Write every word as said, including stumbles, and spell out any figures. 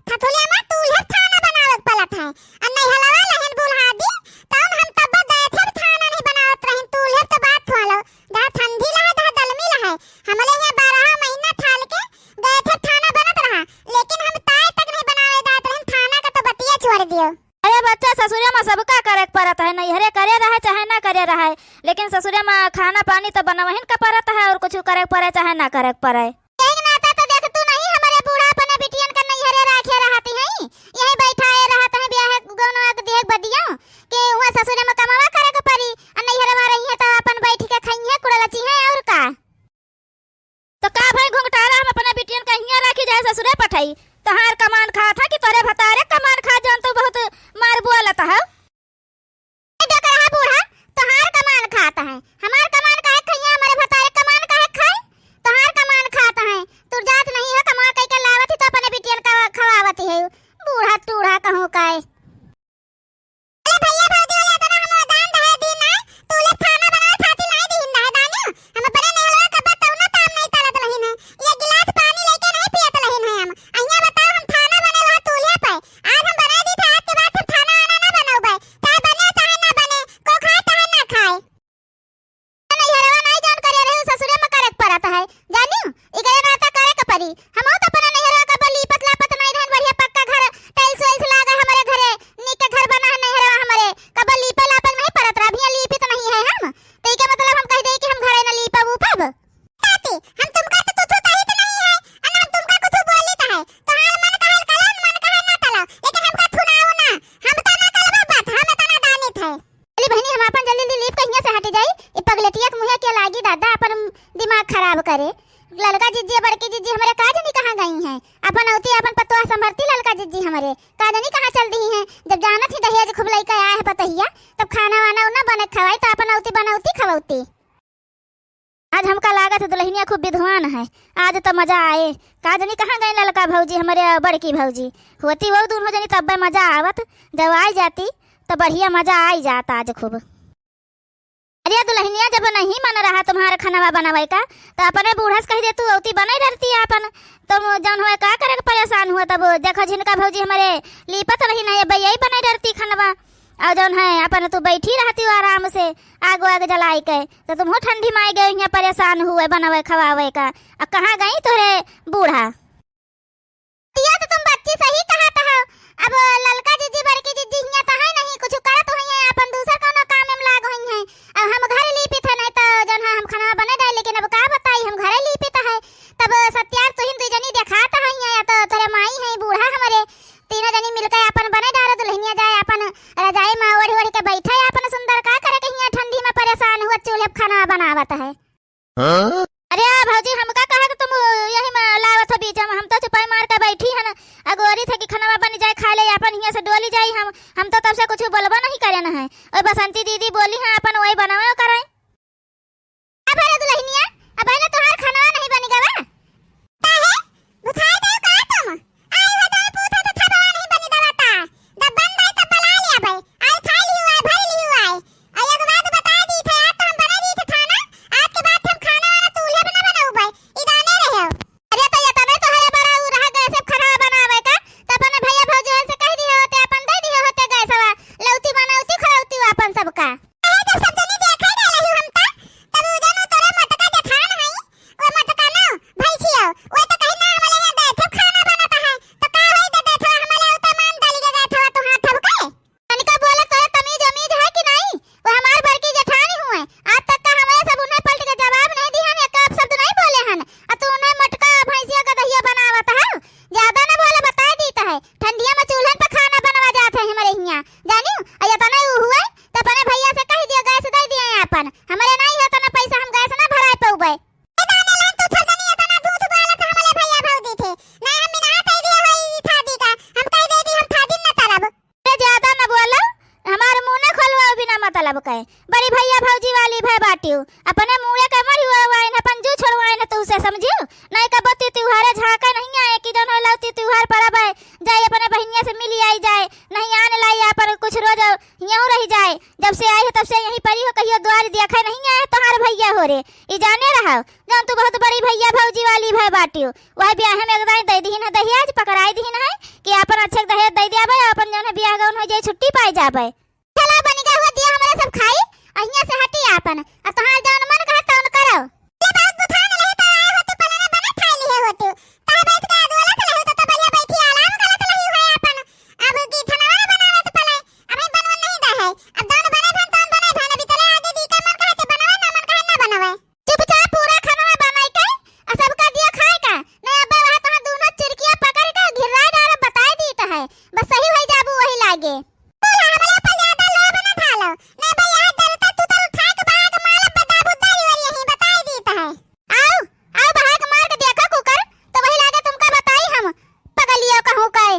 ठठोलिया मा तूल्हे थाना बनावे के पड़त है। आ नैहरवा लहिन बुढ़ा दी, तौन हम तब गए थे थाना नहीं बनावत रहिन, तूल्हे तो बात हुआ लो, जहाँ ठंडी लहै, जहाँ दलमी लहै, हमरे यहाँ बारह महीना ठाल के गए थे थाना बनत रहा, लेकिन हम ताय तक नहीं बनावे जात रहिन, थाना का तो बतिया छोड़ दियो। अरे बच्चा, ससुरे मा सबका करे के पड़त है, नैहरे करे रहे चाहे ना करे रहे, लेकिन ससुरे मा खाना पानी तो बनवहिन का पड़त है, और कुछ करे के पड़े चाहे ना करे के पड़े। यही नाता तो देख तू नहीं हमरे बूढ़ा अपने बिटियन का नैहरे राखे रहती हैं, यही बैठाए रहत हैं, ब्याह गौनवा के देख बदियो कि वहाँ ससुरे मा कमावा करे के पड़ी, आ नैहरे मा रही है तो अपन बैठ के खाई है, कुड़लची है, और का। तो का भाई घुंघटारा, हम अपने बिटियन का हियाँ राखी जाए ससुरे पठाई? तोहार कमान खात है कि तोरे भतारे कमान खात, जौन तू बहुत मार बोलत है? ए डोकरा बूढ़ा, तोहार कमान खात है, हमार कमान काहे खइया, हमारे भतारे कमान काहे खाई? तोहार कमान खात है, तू जात नहीं हो, कमा कई के लावत ही तो अपने बिटियन का खवावत ही है, बूढ़ा टूढ़ा कहूँ काहे। अरे भैया भौजी वाले इतना हम दान दहे दी ना, तू लोग खाना बनावे खातिर नहीं दीन दहे दानी। हम अपने नेहलवा का बतौना ताम नहीं तलत रहिन है। ये गिलास पानी लेके नहीं पियत रहिन है हम। अहिया बताओ हम खाना बने वहाँ चूल्हे पे। आज हम बनाई दी थे, आज के बाद हम खाना आना ना बनौबे। चाहे बने चाहे ना बने, को खाए चाहे ना खाए। नैहरवा नाई जौन करे रहे, उ ससुरे में करे के पड़त है। जानियो, इकरे नाता करे के पड़ी। हमहू तो अपना नैहरवा का लीपत लापत नाई रहन, बढ़िया पक्का घर, tiles वाइल्स लागा हमरे घरे, नीक के घर बना है नैहरवा हमरे, कब लीपे लापे नहीं पड़त रहा, अभिया लीपित नहीं है हम। तो इके मतलब हम कह दे कि हम घरे न लीपब उपब? ताती, हम तुमका तो कुछ कहित नहीं है, अन हम तुमका कुछ बोलित है। तोहार मन कहल कलन, मन कहल ना कलो, लेकिन हमका थुनाओ ना, हम तो ना कलबा बात, हम इतना दानित है। अरे बहिनी, हम आपन जल्दी जल्दी लीप के हियाँ से हट जाई। ई पगलेटिया के मुँहे के लागी दादा, आपन दिमाग खराब करे। ललका जिज्जी, बड़की जिज्जी हमरे का जानी कहाँ गई हैं। आपन अउती, आपन पतोह संभरती ललका जिज्जी हमरे। का जानी कहाँ चल दी हैं। जब जानत ही दहेज खूब लइके आए हैं पतोहिया, तब खाना वाना ना बने खवाई, तो आपन अउती बनौती खवौती। आज हमका लागत है दुल्हनिया खूब विद्वान है, आज तो मजा आए। का जानी कहाँ गई ललका भौजी, हमरे बड़की भौजी। होती वो दोनों जनी तब्बे मजा आवत, जब आई जाती तो बढ़िया मजा आई जात आज खूब। अरे दुल्हनिया, जब नहीं मन रहा तुम्हारे खनवा बनावे का, तो अपने बूढ़ा से कह दे, तू अउती बनाई रहती आपन। तुम जौन हुए का करे के परेशान हुआ, तब देखो झिनका भौजी हमरे लीपत रही ना, ये बइया ही बनाई रहती खनवा। और जौन है, अपन तू बैठी रहती हो आराम से, आग वाग जलाई के, तो तुम हो ठंडी माई गए, यहाँ परेशान हुए बनावे खवावे का। अब कहाँ गई तोरे बूढ़ा? तिया तो तुम बच्ची सही कहत हो। अब ललका जिज्जी, बड़की जिज्जी हियाँ तो है नहीं, कुछ करत हुई है, अपन दूसर कौनो काम में लाग हुई है। अब हम घर लीपित है, नहीं तो जौन है हम खाना बने डाल, लेकिन अब का बताई, हम घरे लीपित है। तब सत्यार तुहिन दुई जनी देखात है, या तो तोरे माई है बूढ़ा हमरे, तीनों जनी मिलके आपन बने डारो दुल्हनिया जाए, आपन रजाई में ओढ़ ओढ़ के बैठे, आपन सुंदर का करे के हियाँ ठंडी में परेशान हुआ चूल्हे पे खाना बनावत है। हाँ? अरे आ भौजी, हमका कहे तो तुम यही में लावत हो बीच में, हम तो चुपाई मार के बैठी हन, अगोरी थे कि खनवा बन जाए, खा ले, आपन हियाँ से डोली जाई। हम, हम तो तब से कुछ बोलबो नहीं करे न है। और बसंती दीदी बोली हैं, आपन वही बनावे करे। अब रे दुल्हनिया, अब ना तोहार खाना नहीं बनी गवा। काहे? भुखाए गए का तुम? आई हो तो पूछो तो खाना नहीं बनी गवा ता। जब बन जाए तब बना लिया भाई। आई खाई लियो आई, भर लियो आई। आई एक बात बता दी थे, आज तो हम बना दी थे खाना। आज के बाद हम खाना वाना चूल्हे पे ना बनाऊ भाई। ई जाने रहे हो। अरे तो ये तबे तो हरे बड़ा उ रहा गैस पे खाना बनावे का। तो अपने भैया भौजी से कह दिए होते, अपन दे दिए होते गैसवा। लौती बनौती खौती अपन सबका। अरे, जब सब जने देखे गए रही हम ता, तब उ जनो तोरे मटका जेठान हई, वो मटका ना, भैंसिया, वो तो कहीं ना हमले यहाँ बैठे खाना बनता है, तो का होई दे बैठवा, हमले उता मान डाली के बैठवा तो हाथ ठबके। तनिका बोला तोरे तमीज अमीज है कि नहीं? वो हमार बड़की जेठानी हुए, आज तक का हमरे सब उन्हें पलट के जवाब नहीं दिहन, एक अपशब्द नहीं बोले हन, आ तू उन्हें मटका भैंसिया का दहिया बनावत है, ज्यादा ना बोला, बता दीत है, ठंडिया में चूल्हन पे खाना बनवा जात है हमरे हियाँ, जानियो, आ ये तने उ हुए, तो अपने भैया से कह दियो, गैस दे दिए आपन। हमरे नहीं है इतना पैसा, हम गैस ना भराए पउबे। ए दाने लान, तू छोड़ दनी, इतना झूठ बोलत हमरे भैया भौजी थे। नहीं, हम मिनहा कह दिए होई ई थादी का। हम कह दे दी, हम थादी न तरब। ए, ज्यादा न बोलो, हमार मुंह न खोलवाओ बिना मतलब के। बड़ी भैया भौजी वाली भय बाटियो। अपने मुंह के मरी हुआ वाइन, अपन जू छोड़वाइन तू से समझियो। नहीं कबो ती त्योहारे झांके नहीं आए कि जौन है लौती त्योहार परब है, जाए अपने बहिनिया से मिली आई जाए, नहीं आन लाई आपन कुछ रोज हियाँ रही जाए। जब से आई है तब से यहीं परी हो, कहियो द्वार देखे नहीं आए तोहार भैया हो रे। ई जाने रहो, जौन तू बहुत बड़ी भैया भौजी वाली भय बाटियो, वह ब्याह में एकदम दे दिहिन है दहेज, पकड़ाई दिहिन है कि आपन अच्छे के दहेज दइ दियाबे, आपन जौन है बियाह गौन होइ जाई, छुट्टी पाइ जाबे। चला बनिगा हुआ दिया हमरे सब खाई, अहिया से हटी आपन। अब तोहार जौन मन कहे तौन करो। ले बहुत बुखान रहे तो आए होती पलने बने खाई लिए होती। तह बैठ के आदोलत रहे तो, तो बढ़िया बैठी आराम करत रही है आपन। अब की खाना वाना बनावे तो पले, अभी बनवन नहीं दे है। अब जौन बने भन तौन बने भन, अभी तले आगे दी के मन कहे ते बनावे, ना मन कहे ना बनावे। चुपचाप पूरा खाना बनाई के आ सबका दिया खाए का। नहीं अब्बे वहाँ तोहार दोनों चिरकिया पकड़ के घिर्राए डालो, बताए दीत है। बस सही होइ जाबू वही लागे। बोला, हमरे ऊपर ज्यादा लोभ न खा लो। नहीं भाई, यहाँ जरूरत है, तू तो उठा के बाहर के माल अब बता बुद्धा ही वही यही बताए दीत है। आओ, आओ बाहर के मार के देखो कुकर, तो वही लागे तुमका बताई हम, पगलियो कहूँ कहे।